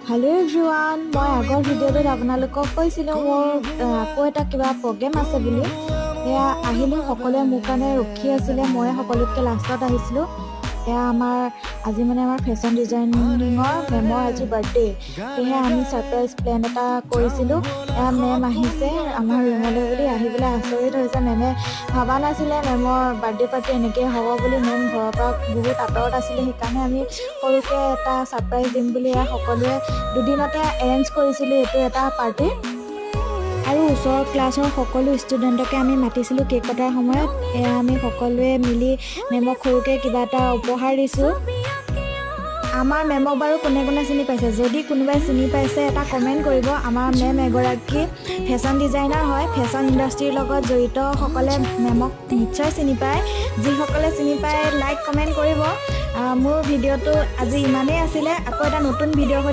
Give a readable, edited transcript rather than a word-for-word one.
Hello' everyone, মই আগৰ ভিডিঅ'টোত আপোনালোকক কৈছিলোঁ মোৰ আকৌ এটা কিবা প্ৰগ্ৰেম আছে বুলি। এয়া আহিলোঁ। সকলোৱে মোৰ কাৰণে ৰখি আছিলে। মই সকলোতকৈ লাষ্টত আহিছিলোঁ। এয়া আমাৰ আজি মানে আমাৰ ফেশ্বন ডিজাইনিঙৰ মেমৰ আজি বাৰ্থডে। সেয়েহে আমি ছাৰপ্ৰাইজ প্লেন এটা কৰিছিলোঁ। এয়া মেম আহিছে আমাৰ ৰুমলৈ বুলি। আহি পেলাই আচৰিত হৈছে। মেমে ভবা নাছিলে মেমৰ বাৰ্থডে পাৰ্টি এনেকৈ হ'ব বুলি। মেম ঘৰৰ পৰা বহুত আঁতৰত আছিলে। সেইকাৰণে আমি সৰুকৈ এটা ছাৰপ্ৰাইজ দিম বুলি এয়া সকলোৱে দুদিনতে এৰেঞ্জ কৰিছিলোঁ এইটো এটা পাৰ্টি। আৰু ওচৰৰ ক্লাছৰ সকলো ষ্টুডেণ্টকে আমি মাতিছিলোঁ কেক কটাৰ সময়ত। এয়া আমি সকলোৱে মিলি মেমক সৰুকৈ কিবা এটা উপহাৰ দিছোঁ। আমাৰ মেমক বাৰু কোনে কোনে চিনি পাইছে? যদি কোনোবাই চিনি পাইছে, এটা কমেণ্ট কৰিব। আমাৰ মেম এগৰাকী ফেশ্বন ডিজাইনাৰ হয়। ফেশ্বন ইণ্ডাষ্ট্ৰীৰ লগত জড়িতসকলে মেমক নিশ্চয় চিনি পায়। যিসকলে চিনি পায়, লাইক কমেণ্ট কৰিব। মোৰ ভিডিঅ'টো আজি ইমানেই আছিলে। আকৌ এটা নতুন ভিডিঅ'ৰ সৈতে